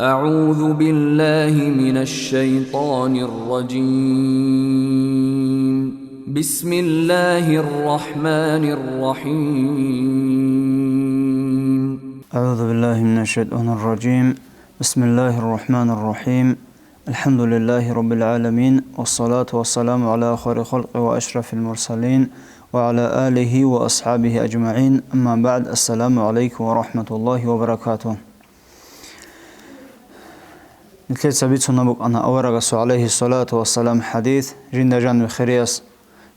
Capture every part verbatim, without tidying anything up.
أعوذ بالله من الشيطان الرجيم. بسم الله الرحمن الرحيم. أعوذ بالله من الشيطان الرجيم. بسم الله الرحمن الرحيم. الحمد لله رب العالمين، والصلاة والسلام على خير خلق وأشرف المرسلين، وعلى آله وأصحابه أجمعين. أما بعد، السلام عليكم ورحمة الله وبركاته. Нилъеца бицунеб букӀана аварагасул, гӀалайгьиссалату вассалам, хӀадис, жинда жаниб хирияс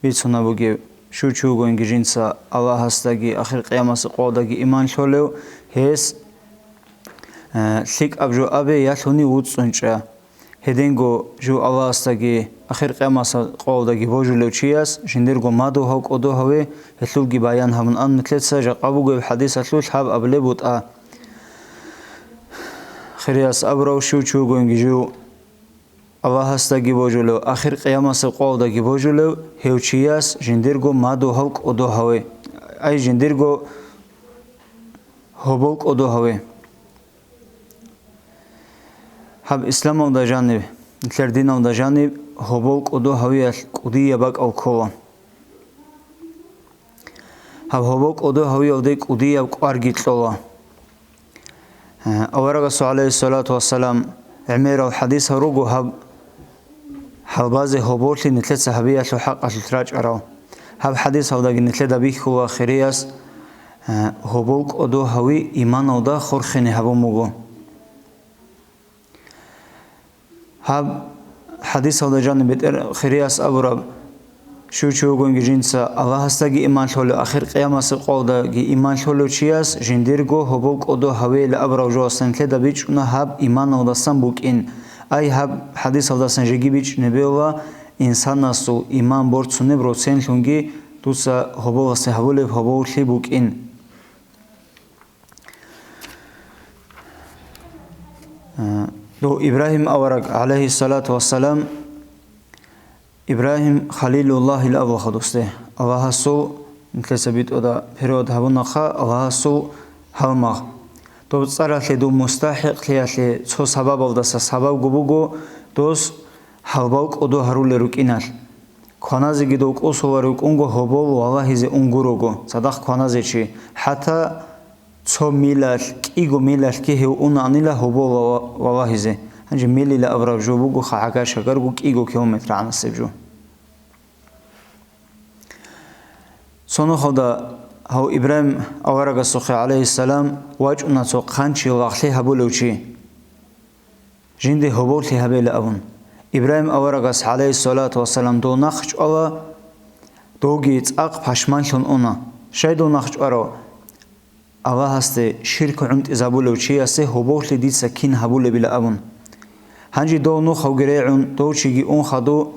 бицунеб бугеб, щив чи вугониги жинца Аллагьасдаги ахир къиямасеб къоялдаги иман лъолев, гьес, э, лъикӀаб жо абе, я лъугьуни вуцӀцӀун чӀа. Гьединго жив Аллагьасдаги ахир къиямасеб къоялдаги божулев чияс жиндирго мадугьав кӀодо гьаве, гьелъулги баян гьабун ан нилъеца жакъа бугеб хӀадисалъулъ гьаб абулеб бутӀа. Хирияс абурав, щив чи вугониги жив Аллагьасдаги божулев, ахир къиямасеб къоялдаги божулев, гьев чияс жиндирго мадугьав кӀодо гьаве, ай жиндирго гьобол кӀодо гьаве. Гьаб исламалда жаниб, нилъер диналда жаниб гьобол кӀодо гьавиялъ кӀудияб бакӀал ккола. Гьаб гьобол кӀодо гьавиялде кӀудияб кӀварги кьола. Аварагасул, гӀалайгьиссалату вассалам, гӀемерал хӀадисал руго гьаб хӀалбазе гьоболлъи нилъеца гьабиялъул хӀакъалъулъ рачӀарал. Гьаб хӀадисалдаги нилъеда бихьула хирияс, гьобол кӀодо гьави иманалда хурхине гьабун буго. Гьаб хӀадисалда жаниб бетӀер хирияс абураб, щив чи вугониги жинца Аллагьасдаги иман лъолев, ахир къиямасеб къоялдаги иман лъолев чияс жиндирго гьобол кӀодо гьавейилан абураб жоялдасан нилъеда бичӀчӀуна гьаб иманалдасан букӀин. Ай гьаб хӀадисалдасан жеги бичӀчӀине бегьула, инсанасул иман борцунеб роценлъунги дуца гьоболасе гьабулеб гьоболлъи букӀин. Э, дов Ибрагьим авараг, гӀалайгьиссалату вассалам, Ибрагьим Халилуллагьил абулха досде. Аллагьасул, нилъеца битӀуда перевод гьабунаха, Аллагьасул гьалмагъ. Доб цӀаралъе дов мустахӀикълъиялъе цо сабабалдаса сабабго буго, дос гьалбал кӀодо гьарулел рукӀиналъ. Кваназеги дов кӀусула рукӀунго гьобол валагьизе ун гурого, цадахъ кваназе чи, хӀатта цо милалъ, кӀиго милалъги гьев унаанила гьобол вала-, валагьизе. Гьанже милила абураб жо бугоха гӀагар-шагарго кӀиго километр гӀанасеб жо. Цо нухалда гьав Ибрагьим аварагасухъе, гӀалайгьиссалам, вачӀуна цо хъанчи лагълъи гьабулев чи. Жинде гьоболлъи гьабейилан абун, Ибрагьим аварагас, гӀалайгьиссалату вассалам, дов нахъ чӀвала, довги цӀакъ пашманлъун уна. Щай дов нахъ чӀварав? Аллагьасде ширк гӀунтӀизабулев чиясе гьоболлъи дица кин гьабулебилан абун. Гьанже дов нухавги регӀун, дов чиги ун хадув,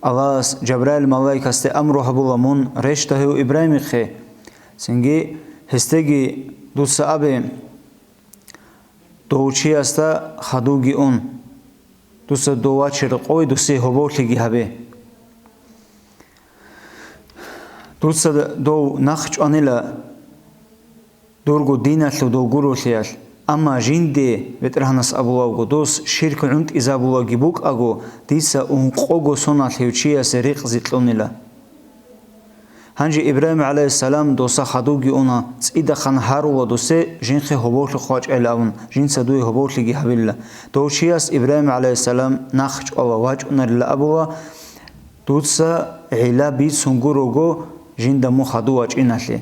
Аллагьас Жабраил малаикасде амру гьабула мун рещтӀа гьев Ибрагьимихъе. Цинги гьесдеги дуца абе, дов чиясда хадувги ун, дуца дов вачер къой, досие гьоболлъиги гьабе. Дуца дов нахъ чӀванила, дурго диналъул дов гуролъиялъ, амма жинде БетӀергьанас абулавго, дос ширк гӀунтӀизабулаги букӀаго, дица ункъого соналъ гьев чиясе рекъзи кьунила. Гьанже Ибрагьим гӀалайгьиссалам доса хадувги уна, цӀидахъан гьарула досе жинхъе гьоболлъухъ вачӀайилан абун, жинца дуе гьоболлъиги гьабилила. Дов чияс Ибрагьим гӀалайгьиссалам нахъ чӀвала, вачӀунарила абула, дуца гӀилла бицун гурого жинда мун хадув вачӀиналъе.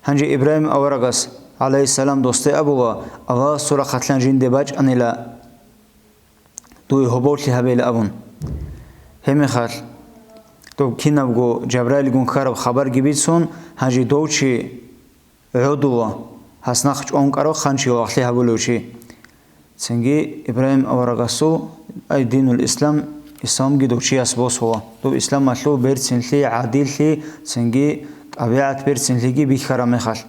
Гьанже Ибрагьим аварагас, гӀалайгьиссалам, досде абула, Аллагьас цо рахъалъан жинде бачӀанила дуе гьоболлъи гьабейилан абун. Гьебмехалъ, доб кинабго Жабраилгун ккараб хабарги бицун, гьанже дов чи гӀодула, гьас нахъ чӀван кӀарав хъанчи лагълъи гьабулев чи. Цинги Ибрагьим аварагасул, ай динул ислам, исламги дов чияс босула. Дов исламалъул берцинлъи, гӀадиллъи, цинги тӀабигӀат берцинлъиги бихьараб мехалъ.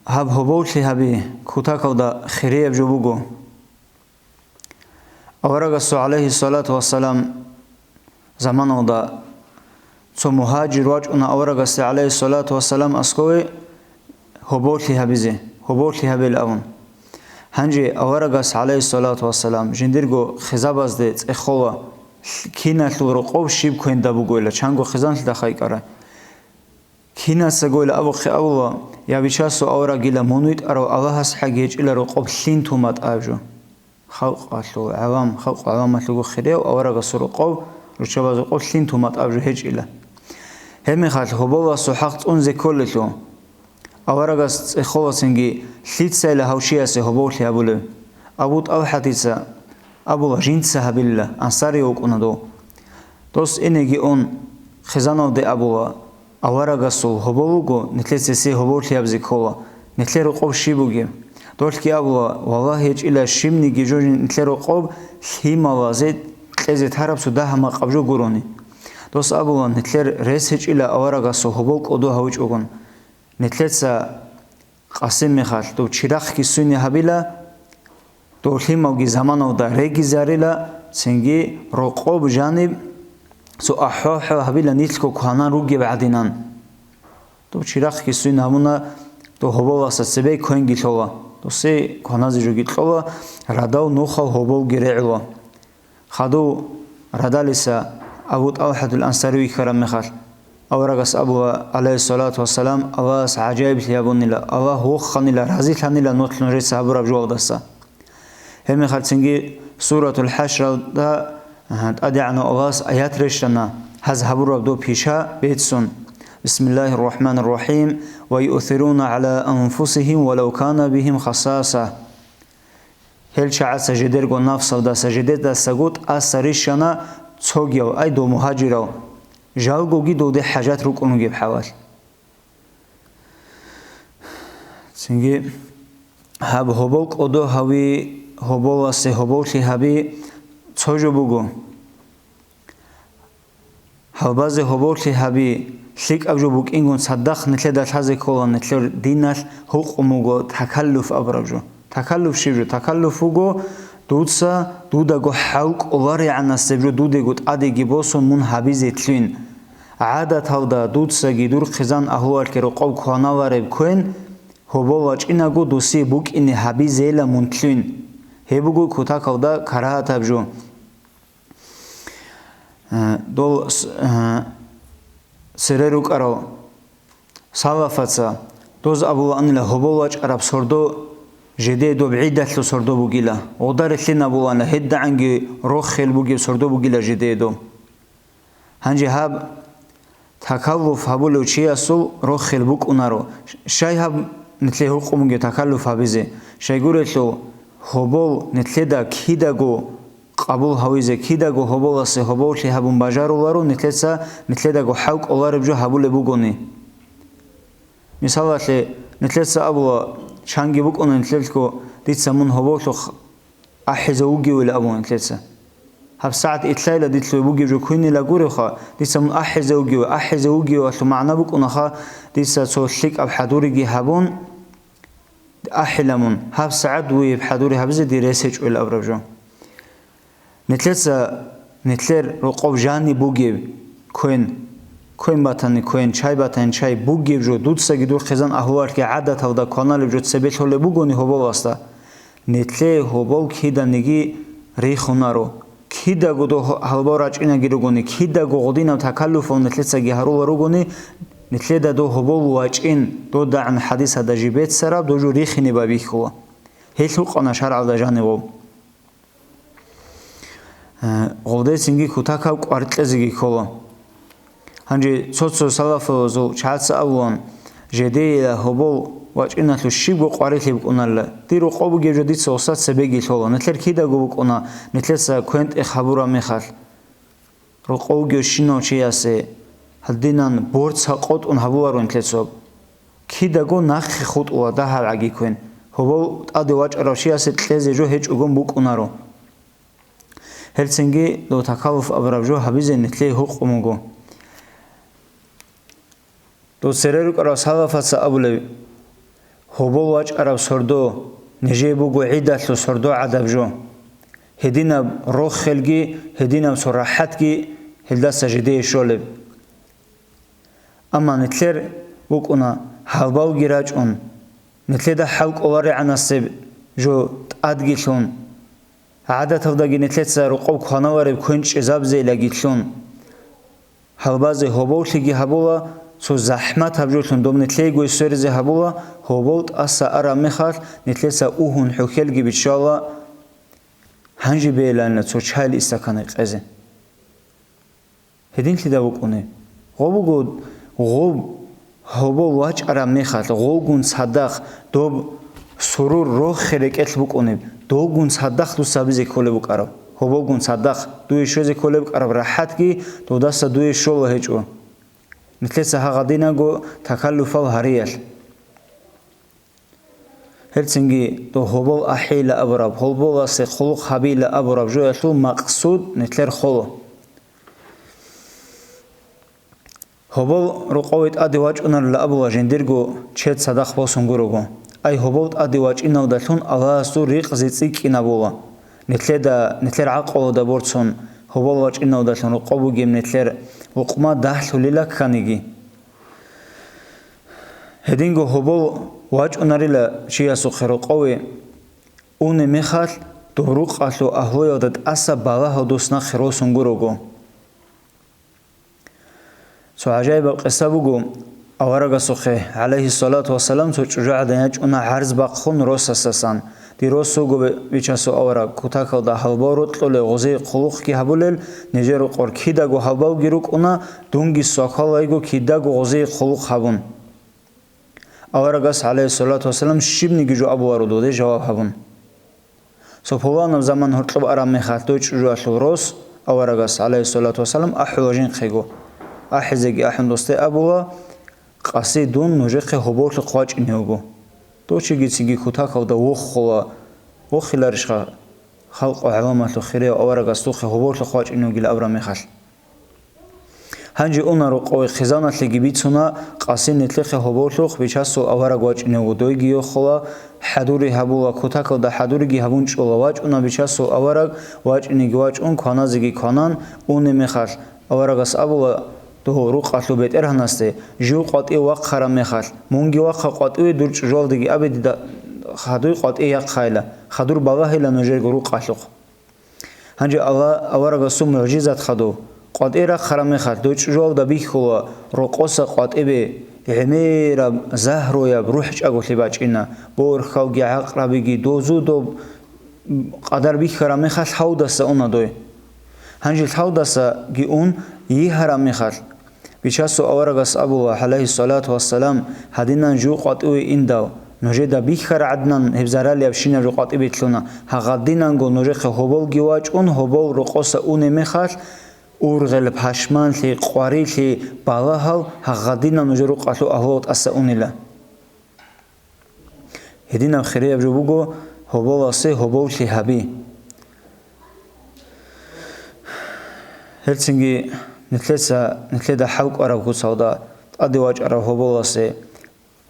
Гьаб гьоболлъи гьаби кутакалда хирияб жо буго. Аварагасул, гӀалайгьиссалату вассалам, заманалда цо мугьажир вачӀуна аварагасде, гӀалайгьиссалату вассалам, аскӀове гьоболлъи гьабизе. гьоболлъи гьабел абун. Гьанже аварагас, гӀалайгьиссалату вассалам, жиндирго хизабазде цӀехола, лъ-, киналъул рокъов щиб квенда бугойила, чанго хизанлъидал хӀайкъарай. Кинасагойила абухъе абула: «Я бичасул аварагила, мун витӀарав Аллагьасхъаги гьечӀила рокъоб лъин тун батӀаб жо». Халкъалъул гӀавам, халкъ гӀавамалъулго хирияв аварагасул рокъоб, руччабазул рокъоб лъин тун батӀаб жо гьечӀила. Гьебмехалъ гьоболасул хӀакъ цӀунзе кколелъул, аварагас цӀехола цинги: «Лъицайила гьав чиясе гьоболлъи гьабулеб?» Абу ТӀалхӀатица абула: «Жинца гьабилла, ансарияв вукӀуна дов». Дос инеги ун, хизаналде абула: «Аварагасул гьобол вуго, нилъеца гьесие гьоболлъи гьабизе ккола, нилъер рокъоб щиб бугеб?» Долъги абула: «Валлагь, гьечӀила щибниги жо нилъер рокъоб, лъималазе кьезе тараб цо дагьа-макъаб жо гурони». Дос абула: «Нилъер рес гьечӀила аварагасул гьобол кӀодо гьавичӀогун. Нилъеца къасим мехалъ дов чирахъги суйни гьабила, дов лъималги заманалда регизарила, цинги рокъоб жаниб цо ахӀвахӀва гьабила нилъго кванан ругеб гӀадинан». Дов чирахъги суйни гьабуна, дов гьоболаса цебе квенги лъола, досие кваназе жоги кьола, радал нухал гьоболги регӀула. Хадув радалиса Абу ТӀалхӀатул Ансари вихьараб мехалъ, аварагас абула, гӀалайгьиссалату вассалам: «Аллагьас гӀажаиблъи гьабунила, Аллагь воханила, разилъанила нух нужеца гьабураб жоялдаса». Гьебмехалъ цинги Суратул ХӀашралда, а, ТӀадегӀанав Аллагьас аят рещтӀана, гьаз гьабураб доб пиша бецун: «Бисмиллагьир рахӀманир рахӀим, ва юъсируна гӀала анфусигьим ва лав кана бигьим хасаса». Гьел чагӀаца жидерго нафсалдаса, жидедасаго тӀаса рищана цогияв, ай дов мугьажирав, жалгоги довде хӀажат рукӀун вугеб хӀалалъ. Цинги гьаб гьобол кӀодо гьави, гьоболасе гьоболлъи гьаби цо жо буго. Гьалбазе гьоболлъи гьаби, лъикӀаб жо букӀингун цадахъ нилъеда лъазе ккола нилъер диналъ гьукъун буго такаллуф абураб жо. Такаллуф щиб жо? Такаллуф буго дуца дудаго хӀал кӀоларегӀанасеб жо дудего тӀадеги босун мун гьабизе лъугьин. ГӀадаталда дуцаги дур хъизан агьлуялъги рокъоб кваналареб квен, гьобол вачӀинаго досие букӀине гьабизейила мун лъугьин. Гьеб буго кутакалда карагьатаб жо. Э, дол с-, э, цере рукӀарал салафаца, доз абулаанила гьобол вачӀараб сордо жидее доб гӀидалъул сордо бугила. Гъода релълъин абулаанила, гьедигӀанги рохел бугеб сордо бугила жидее доб. Гьанже гьаб такаллуф гьабулев чиясул рохел букӀунаро, щай гьаб нилъее гьукъун бугеб такаллуф гьабизе? Щайгурелъул, гьобол нилъеда кидаго къабул гьавизе, кидаго гьоболасе гьоболлъи гьабун бажаруларо, нилъеца нилъедаго хӀал кӀолареб жо гьабулеб бугони. Мисалалъе, нилъеца абула, чанги букӀуна нилъелъго, дица мун гьоболлъухъ ахӀизе вугевили абун нилъеца. ГьабсагӀат итлъайила дилъ бугеб жо квинила гуревха, дица мун ахӀизе вугев, ахӀизе вугевалъул магӀна букӀунаха, дица цо лъикӀаб хӀадуриги гьабун, ахӀила мун, гьабсагӀат дуе гьеб хӀадури гьабизе дир рес гьечӀойила абураб жо. Нилъеца нилъер рокъоб жаниб бугеб квен, квен батани квен, чай батани чай бугеб жо, дуцаги дур хъизан агьлуялъги гӀадаталда кваналеб жо цебе лъолеб бугони гьоболасда, нилъее гьобол киданиги рихунаро. Кидаго дов гьалбал рачӀинаги ругони, кидаго гъодинаб такаллуфал нилъецаги гьарула ругони, нилъеда дов гьобол вачӀин, додагӀан хӀадисада жиб беццараб, дов жо рихине байбихьула. Гьелъ гьукъана шаргӀалда жаниб гъоб. Э, гъолдецинги кутакаб кӀвар кьезеги ккола. Гьанже цо-цо салафазул чагӀаца абулан, жедейила гьобол вачӀиналъул щибго къварилъи букӀунарила. Дир рокъоб бугеб жо дица гъоса цебеги лъола. Нилъер кидаго букӀуна, нилъеца квен-тӀех гьабураб мехалъ. Рокъов вугевщинав чиясе гьадинан борца къотӀун гьабуларо нилъецаб. Кидаго нахъе хутӀула дагьаб гӀаги квен, гьобол тӀаде вачӀарав чиясе кьезе жо гьечӀогон букӀунаро. Гьелцинги дов такаллуф абураб жо гьабизе нилъее гьукъун буго. Дов цере рукӀарал салафаца абулеб, гьобол вачӀараб сордо, нижее буго гӀидалъул сордо гӀадаб жо. Гьединаб рохелги, гьединаб цо рахӀатги гьелдаса жидее щолеб. Амма нилъер букӀуна гьалбалги рачӀун, Нилъеда хӀал кӀоларегӀанасеб жо тӀадги лъун, гӀадаталдаги нилъеца рокъов кваналареб квен чӀезабзейилаги лъун, гьалбазе гьоболлъиги гьабула, цо захӀмат гьаб жолъун доб нилъейго сверизе гьабула, гьобол тӀаса араб мехалъ нилъеца угьун хӀухьелги биччала, гьанже бейиланила цо чайил истакан гьекъезе. Гьединлъидал букӀунеб. Гъо буго, гъоб гьобол вачӀараб мехалъ, гъолгун цадахъ доб сурур рохе рекӀелъ букӀунеб, долгун цадахъ дуца гьабизе кколеб букӀараб, гьоболгун цадахъ дуе щвезе кколеб букӀараб рахӀатги додаса дуе щола гьечӀо. Нилъеца гьагъадинаго такаллуфал гьариялъ. Гьелцинги дов гьобол ахӀейила абураб, гьоболасе хъулухъ гьабейила абураб жоялъул макъсуд нилъер холо. Гьобол рокъове тӀаде вачӀунарила абула жиндирго чед цадахъ босун гурого. Ай гьобол тӀаде вачӀиналдалъун Аллагьас дур рикъзи цӀикӀкӀинабула. Нилъеда, нилъер гӀакълуялда борцун гьобол вачӀиналдалъун рокъов бугеб нилъер лукъма дагьлъулила кканиги. Гьединго гьобол вачӀунарила чиясухъе рокъове уне мехалъ, доб рукъалъул агьлуялда тӀаса балагьал дос нахъе росун гурого. Цо гӀажаибаб къиса буго, аварагасухъе, гӀалайгьиссалату вассалам, цо чӀужугӀадан ячӀуна гӀарз бахъун росасасан. Дир рос вуго, Бичасул авараг, кутакалда гьалбал рокьулел, гъозие хъулухъги гьабулел, нижер рокъор кидаго гьалбалги рукӀуна, дунги свакалайго кидаго гъозие хъулухъ гьабун. Аварагас, гӀалайгьиссалату вассалам, щибниги жо абуларо доде жаваб гьабун. Цо пуланаб заман гьоркьоб араб мехалъ дой чӀужуялъул рос аварагас, гӀалайгьиссалату вассалам, ахӀула жинхъего. АхӀизеги ахӀун досде абула, къаси дун нужехъе гьоболлъухъ вачӀине вуго. Дов чиги цинги кутакалда вохула, вохиларищха халкъ ва гӀаламалъул хирияв аварагас духъе гьоболлъухъ вачӀине вугила абураб мехалъ? Гьанже уна рокъове хъизаналъеги бицуна, къаси нилъехъе гьоболлъухъ Бичасул авараг вачӀине вуго, дойги йохула, хӀадури гьабула, кутакалда хӀадуриги гьабун чӀола, вачӀуна Бичасул авараг, вачӀинеги вачӀун, кваназеги кванан, уне мехалъ, аварагас абула, дов рукъалъул бетӀергьанасде, жив къватӀив вахъараб мехалъ, мунги вахъа къватӀиве дур чӀужуялдаги абе дида хадуй къватӀие яхъайила, хадур балагьила нужерго рукъалъухъ. Гьанже Аллагь аварагасул мугӀжизат хадув, къватӀие рахъараб мехалъ, дой чӀужуялда бихьула рокъоса къватӀибе гӀемераб, загьруяб рухӀчӀаголъи бачӀина, борхьалги гӀакърабиги дозу доб къадар бихьараб мехалъ лъавдаса уна дой. Гьанже лъавдасаги ун йигьараб мехалъ, Бичасул аварагас абула, гӀалайгьиссалату вассалам, гьадинан жив къватӀиве индал, нужеда бихьараб гӀадинан гьеб заралиябщинаб жо къватӀибе лъуна, гьагъадинанго нужехъе гьоболги вачӀун, гьобол рокъоса уне мехалъ, ургъел пашманлъи, къварилъи, балагьал гьагъадинан нужер рукъалъул агьлуялда тӀаса унила. Гьединаб хирияб жо буго гьоболасе гьоболлъи гьаби. Гьелцинги нилъеца, нилъеда хӀал кӀвараб куцалда тӀаде вачӀараб гьоболасе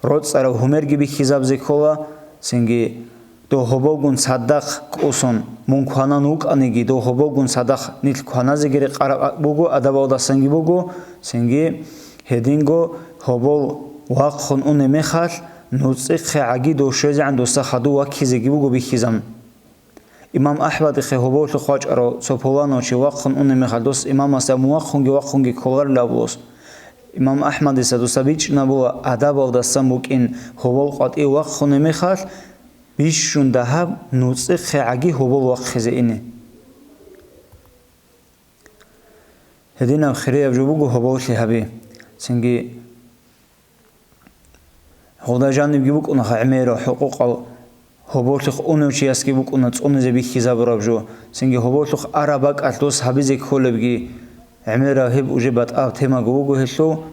роцӀцӀараб гьумерги бихьизабизе ккола, цинги дов гьоболгун цадахъ кӀусун, мун кванан вукӀаниги, дов гьоболгун цадахъ нилъ кваназеги рекъараб буго, адабалдасанги буго, цинги гьединго гьобол вахъун уне мехалъ, нуцӀихъе гӀаги дов щвезегӀан досда хадув ваккизеги буго бихьизабун. Имам АхӀмадихъе гьоболлъухъ вачӀарав цо пуланав чи вахъун уне мехалъ, дос имамасда мун вахъунги-вахъунги кколарила абулос. Имам АхӀмадица досда бичӀчӀинабула адабалдасан букӀин гьобол къватӀив вахъуне мехалъ, бищун дагьаб нуцӀихъе гӀаги гьобол вахъизе ине. Гьединаб хирияб жо буго гьоболлъи гьаби. Цинги гьелда жанибги букӀуна гӀемерал хӀукъукъал, гьоболлъухъ унев чиясги букӀуна цӀунизе бихьизабураб жо. Цинги гьоболлъухъ араб бакӀалъ дос гьабизе кколебги гӀемерал, гьеб уже батӀаб темаго буго гьелъул.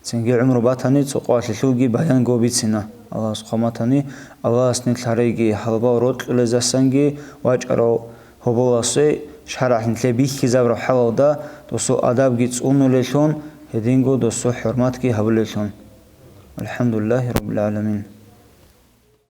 Цинги гӀумру батани, цо къоялъулъулги баянго бицина. Аллагьас хъван батани, Аллагьас нилъ гьареги гьалбал рокьулезасанги вачӀарав гьоболасе шаргӀалъ нилъее бихьизабураб хӀалалда, досул адабги цӀунулеллъун, гьединго досул хӀурматги гьабулеллъун. ВалхӀамдулиллагьи раббил гӀаламин.